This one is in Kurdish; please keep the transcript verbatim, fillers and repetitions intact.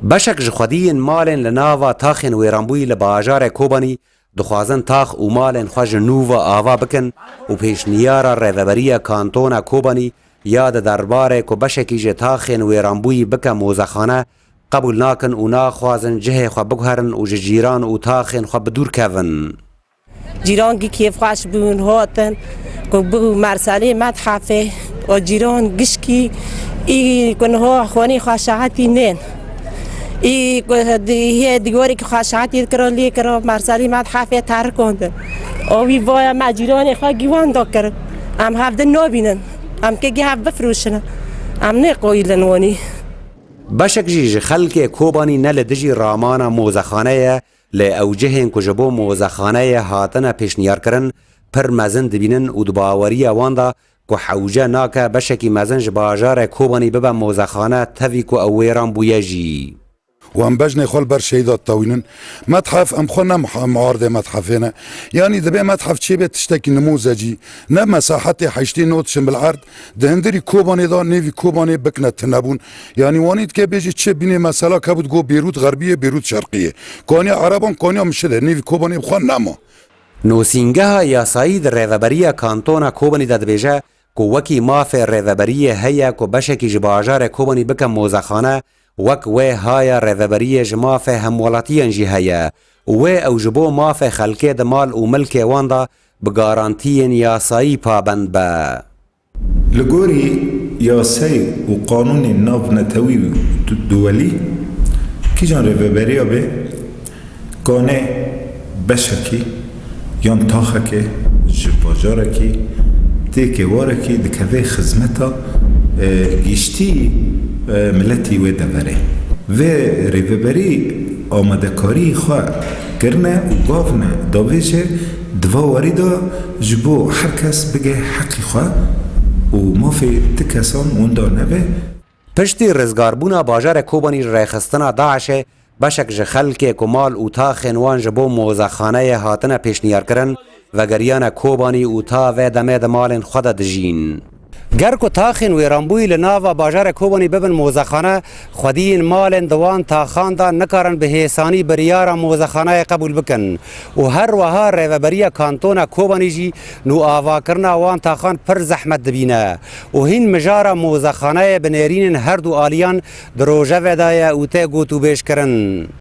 Beşek ji xwediyên malên li nava taxên wêranbûyî li bajarê Kobanî dixwazin tax û malên xwe ji nû ve ava bikin û pêşniyara Rêveberiya Kantona Kobanî ya di derbarê ku beşekî ji taxên wêranbûyî bike mozexane qebûl nakin û naxwazin cihê xwe biguherin û ji cîran û taxên xwe bi dûr kevin. Cîran gi kêfxweş bûn, hatin ku bû merselê methefê û cîran gişkî î ku niha xwanî xwe şehetî nên. Î ku di-, hê dîwarê ki xwe şehetî dikira, lê kira merselê methefê terikandin. Û wî vaya me cîranê xwe gîwan da kirin. Em hevdin nabînin. Em kê gi hev bifroşin. Em nêqoyilin wanî. Beşek jî ji xelkê Kobanî ne li dijî ramana mozexane ye, lê ew cihên ku ji bo mozexaneyê hatine pêşniyarkirin, pir mezin dibînin û di baweriya wan de ku hewce nake beşekî mezin ji bajarê Kobanî bibe mozexane tevî ku ew wêran bûye jî. Wan bejnê xwe li ber şehîda ditewînin. Methef, em xwe ne muha-, muardê methefê ne. Yanî divê methef çêbê tiştekî nimûzecî, ne mesahetê heştê not çin bil erd, di hundirî Kobanê de nêvî Kobanê bikine tinebûn. Yanî wanî dike bêjî çi bînê mesela kebût go Bêrût Xerbiyê, Bêrût Şerqiyê. Kaniya Ereban, kaniya Mişidê, nêvî Kobanê bi xwe nema. Nûsîngeha yasayî di Rêveberiya Kantona Kobanî de dibêje ku wekî mafê rêveberiyê heye ku beşekî ji bajarê Kobanî bike mozexane, wek wê haya rêveberiyê ji mafê hemwelatiyên jî heye û wê ew ji bo mafê xelkê di mal û milkê wan de bi garantiyên yasayî pabend be. Li gorî yasayê û qanûnên navnetewî û du-, duwelî, kîjan rêveberiya be, kanê beşekî yan taxekê ji bajarekî tê kêwarekî dikeve xizmeta, e, giştî, e, miletî wê deverê. Vê rêveberî amadekarî xwe kirine û gavine davêje di va warî de ji bo her kes bige heqî xwe û mafê ti kesan winda nebe. Piştî rizgarbûna bajarê Kobanî ji rêxistina DAIŞê, beşek ji xelkê ku mal û taxên wan ji bo mozexaneyê hatine pêşniyarkirin, vegeriyane Kobanî û ta vê demê di malên xwe de dijîn. Ger ku taxên wêranbûyî li nava bajarê Kobanî bibin mozexane, xwediyên malên di wan taxan de nikarin bi hêsanî biryara mozexaneyê qebûl bikin û her wiha rêveberiya kantona Kobanî jî nûavakirina wan taxan pir zehmet dibîne û hîn mijara mozexaneyê bi nêrînên her du aliyan di rojevê de ye û tê gotûbêjkirin.